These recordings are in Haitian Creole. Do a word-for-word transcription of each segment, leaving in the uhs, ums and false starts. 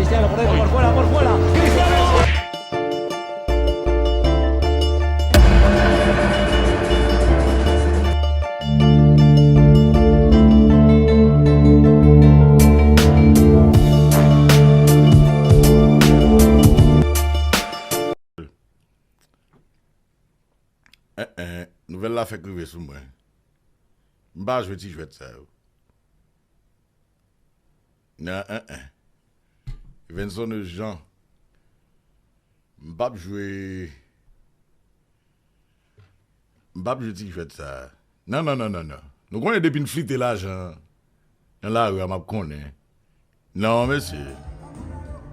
Cristiano Ronaldo por fuera, por fuera. Cristiano. En en, nouvèl la fèk rive sou mwen. M pa jwe ti jwèt sa yo. Nan en en. Evenson Jean. M p ap jwe. M p ap jwe ti jwèt sa. Non, non, non, non, non. Nou konnen depi n flite lajan nan lari a, m ap konnen. Non, mesye.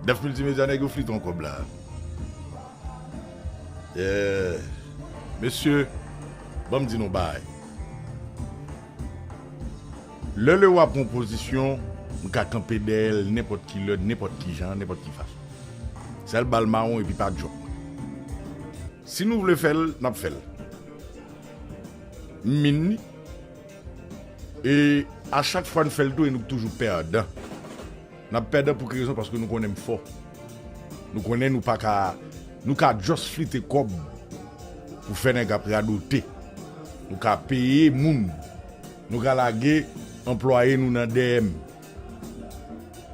Dèf Miltimedya nèg yo flit yon kòb la. Yeah. Mesye, ban m di nou bagay. Lè Lewa pran pozisyon, m ka kanpe dèyè l nenpòt ki lè, nenpòt ki jan, nenpòt ki fason. Sèl bal mawon epi pa djòk. Si nou vle fè l, n ap fè l. M min li. E a chak fwa n fè l tou, e nou toujou pèdan. N ap pèdan pou ki rezon? Paske nou konnen m fò. Nou konnen nou pa ka, nou ka just flite kòb pou fè nèg ap radote. Nou ka peye moun. Nou ka lage anplwaye nou nan dèyè m.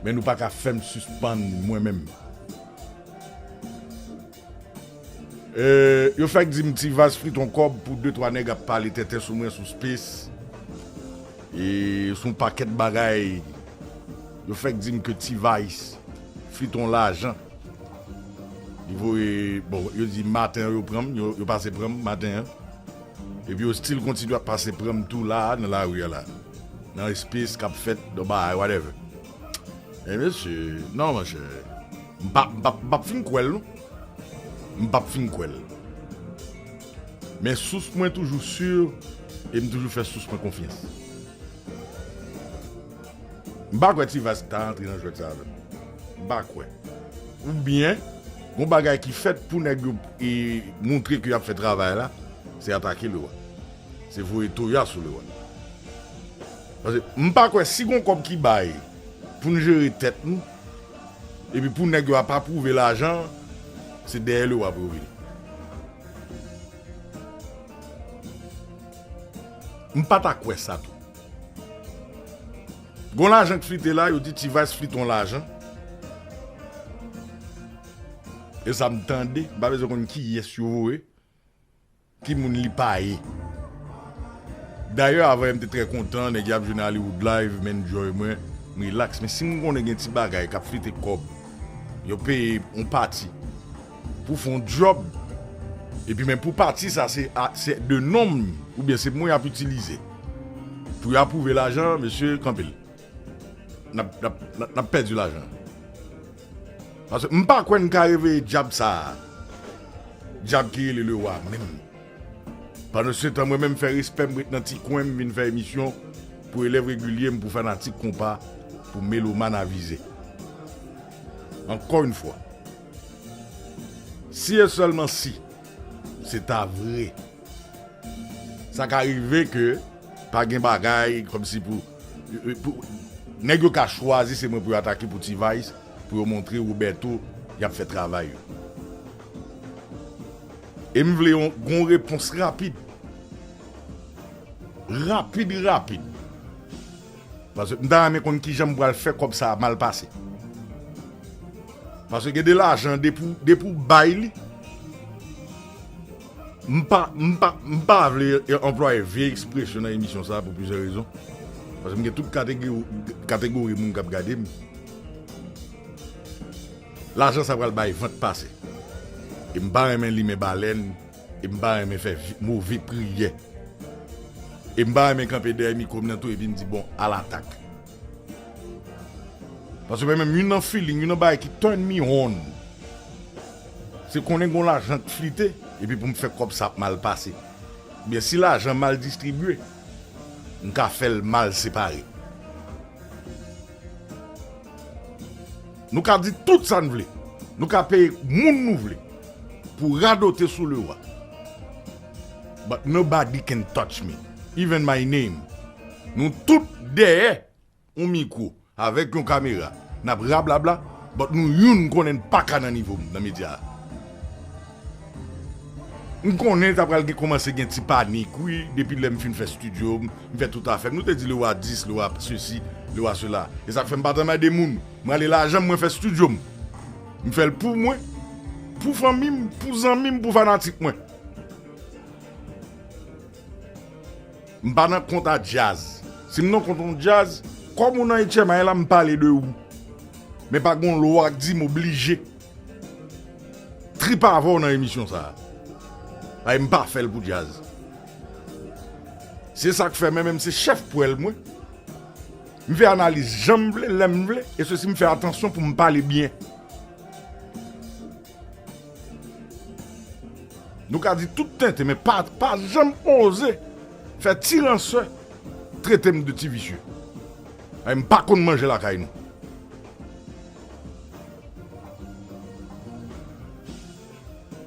Men nou pa ka fè m sispann mwen menm. E, yo fèk di m T-Vice flit yon kòb pou de twa nèg ap pale tenten sou mwen sou Space. E sou yon pakèt bagay. Yo fèk di m ke T-Vice flit yon lajan. Li voye, bon, yo di maten an yo pran m, yo, yo pase pran m maten an. Epi yo still kontinye ap pase pran m tou la a nan lari a la. Nan Space k ap fèt, nan bagay, whatever. E mesye, non, monchè. M p ap, m p ap, m p ap fin kwè l, non. M p ap fin kwè l. Men sous mwen toujou si e m toujou fè sous mwen konfyans. M pa kwè T-Vice ta antre nan jwèt sa a menm. M pa kwè. Oubyen, gon bagay ki fèt pou nèg yo e montre ke y ap fè travay la, se atake Lewa. Se voye toya sou Lewa. Paske m pa kwè si gon kòb ki bay pou n jere tèt nou, epi pou nèg yo ap apwouve lajan, se dèyè Lewa pou yo vini. M pa ta kwè sa tou. Gon lajan k flite la, yo di T-Vice flit yon lajan. E sa m tande, m pa bezwen konn kiyès yo voye, ki moun li pa ye. Dayè, avan yè m te trè kontan, nèg y ap jwenn Hollywood Live, m enjoy mwen, m relax. Men si m konnen gen ti bagay k ap flite kòb, yo peye yon pati pou fè yon djòb, epi men pou pati sa, se a, se de non m, oubyen se mwen y ap itilize pou yo apwouve lajan, mesye, kanpe l. N ap, n ap, n ap, n ap pèdi lajan. Paske m pa kwè n ka reveye dyab sa a. Dyab ki rele Lewa menm. Pandan se tan, mwen menm fè respè m, ret nan ti kwen m, vin fè emisyon pou elèv regilye m, pou fanatik konpa, pou melomàn avize. Ankò yon fwa, si e sèlman si se ta vre, sa ka rive ke pa gen bagay kòmsi pou, pou nèg yo ka chwazi se mwen pou yo atake pou T-Vice, pou yo montre Roberto y ap fè travay yo. E m vle yon, yon repons rapid. Rapid, rapid. Paske m ta renmen konn kijan m pral fè kòb sa a mal pase. Paske gen de lajan, depi w, depi w bay li, m pa, m pa, m pa vle anplwaye vye ekspresyon nan emisyon sa a pou plizyè rezon. Paske m gen tout kategori, kategori moun k ap gade m. Lajan sa pral bay vant pase. E m pa renmen limen balèn, e m pa renmen fè vi-, move priyè. E m pa renmen kanpe dèyè mikwo m nan tou epi m di, bon, alatak. Paske mwen menm, youn nan feeling, youn nan bagay ki turn me on, se konnen gon lajan k flite, epi pou m fè kòb sa ap mal pase. Oubyen si lajan mal distribye, m ka fè l mal separe. Nou ka di tout sa n vle. Nou ka peye moun nou vle pou radote sou Lewa. But nobody can touch me. Even my name. Nou tout dèyè yon mikwo, avèk yon kamera, n ap rablabla, But nou youn konnen n pa ka nan nivo m nan medya a. M konnen ta pral gen, kòmanse gen ti panik, wi, depi lè m fin fè estidyo m, m fè tout afè m. Nou te di le roi dis, le roi ceci, le roi cela. E sa k fè m pa t anmède moun. M rale lajan m, mwen fè estidyo m. M fè l pou mwen, pou fanmi m, pou zanmi m, pou fanatik mwen. M pa nan kont a djaz. Si m nan kont yon djaz, kòm ou nan H M I la, m pale de ou. Men pa gon lwa k di m oblije trip avè w nan emisyon sa a. Ay, m pa fè l pou djaz. Se sa k fè mwen menm se chèf pwèl mwen. M fè analiz jan m vle, lè m vle, e sesi m fè atansyon pou m pale byen. Nou ka di tout tenten, men pa, pa janm oze fè ti ransè trete m de ti visye. Ay, m pa konn manje lakay nou.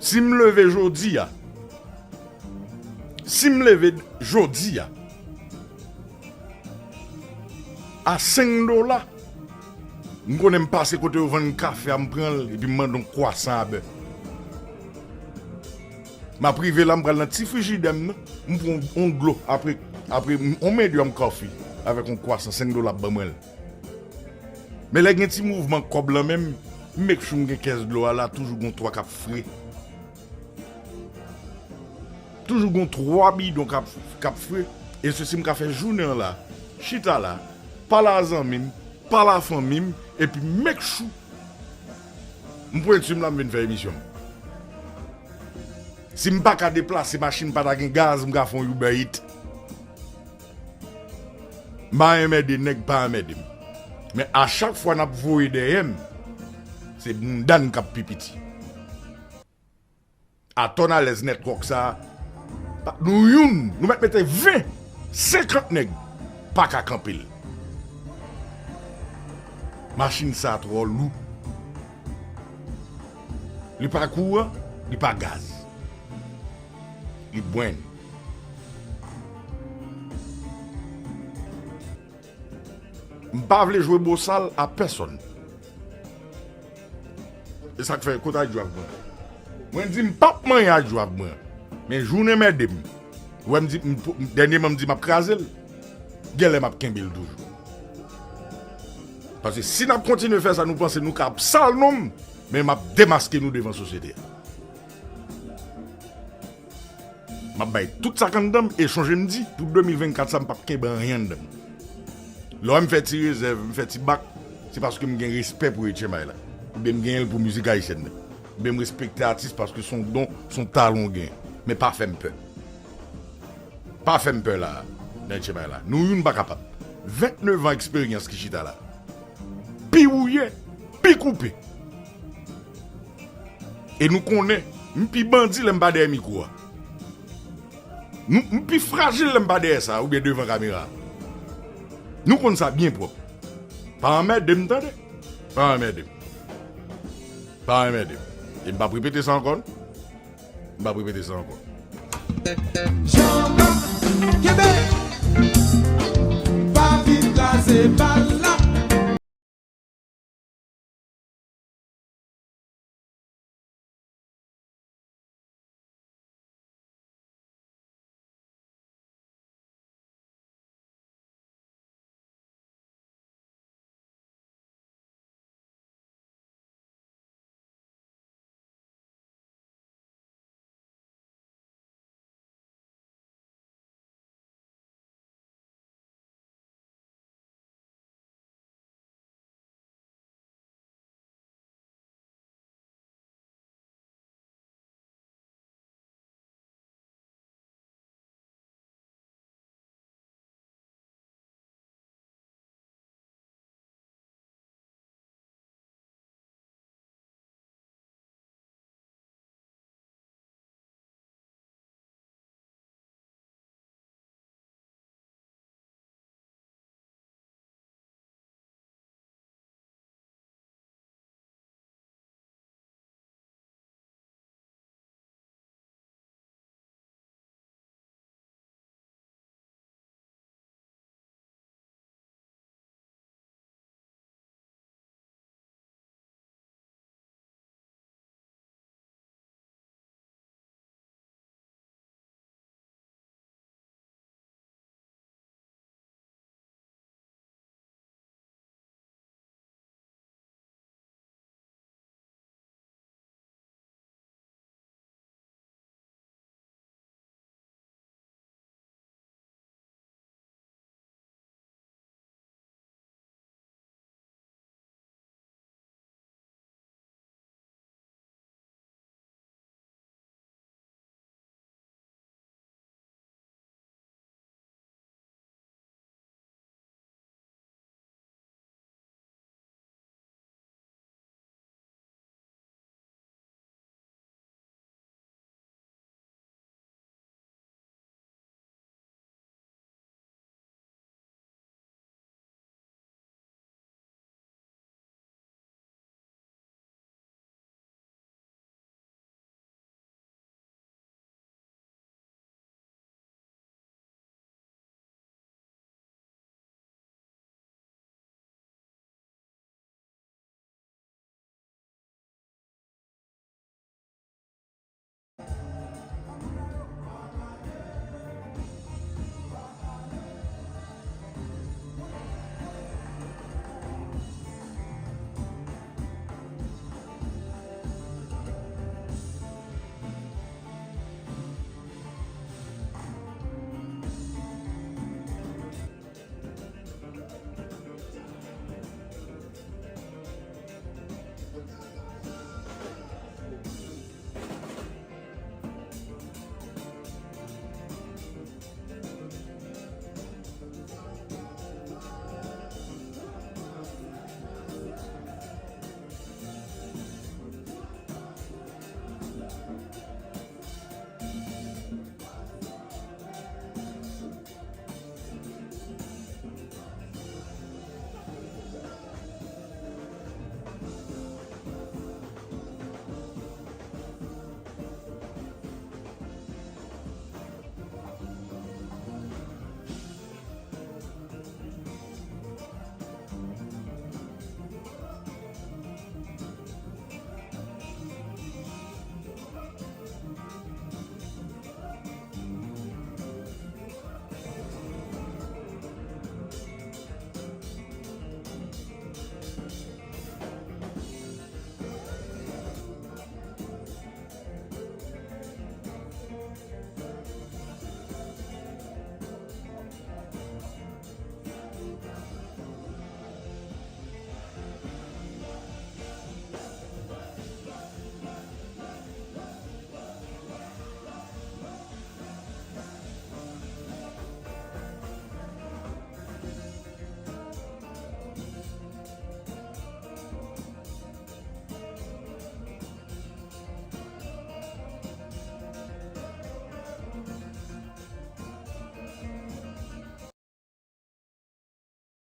Si m leve jodi a, si m leve jodi a, a senk dola, m konnen m pase kote yo vann kafe a, m pran l, epi m mande yon kwasan a bè. M ap rive la, m pral nan ti frijidè m nan, m pran yon dlo, apre, apre, yon medium coffee, avèk yon kwasan, senk dola ap ban mwen l. Men lè gen ti mouvman kòb lan menm, m make sure m gen kès dlo a la, toujou gon twa k ap fre. Toujou gon twa bidon k ap, k ap fre. E sesi m ka fè jounen an la, chita la, pale a zanmi m, pale a fanmi m, epi make sure m pwenti m la, m vin fè emisyon m. Si m pa ka deplase, machin pa ta gen gaz, m ka fè yon Uber Eats. M pa anmède nèg, pa anmède m. Men a chak fwa n ap voye dèyè m, se bounda n k ap pi piti. Atò n alèz nètwòk sa a, pa, nou youn, nou mèt mete ven, senkant nèg, pa ka kanpe l. Machin sa a twò lou. Li pa kouran, li pa gaz. Li bwenn. M pa vle jwe bosal a pèsonn. E sa k fè, kote Adjou ak mwen? Mwen di m p ap manyen Adjou ak mwen. Men jounen mède m. Ou wè m di, m, dènyèman m di m ap kraze l. Genlè m ap kenbe l toujou. Paske si n ap kontinye fè sa, nou panse nou ka ap sal non m, men m ap demaske nou devan sosyete a. M ap bay tout sa k anndan m, e chonje m di, pou de mil vennkat sa, m p ap kenbe anyen anndan m. Lè w wè m fè ti rezèv, m fè ti bak, se paske m gen respè pou H M I la. Oubyen m genyen l pou mizik ayisyèn nan. Oubyen m respekte atis paske se yon don, se yon talan w genyen. Men pa fè m pè. Pa fè m pè la, nan H M I la. Nou youn pa kapab. Vennnev an eksperyans ki chita la. Pi wouye, pi koupe. E nou konnen, m pi bandi lè m pa dèyè mikwo a. Nou, m pi frajil lè m pa dèyè sa, oubyen devan kamera. Nou konn sa byen pwòp. Pa anmède m, tande. Pa anmède m. Pa anmède m. E m p ap repete sa ankò, non. M p ap repete sa ankò. Jamba, kenbe. Pa vin kraze bal la.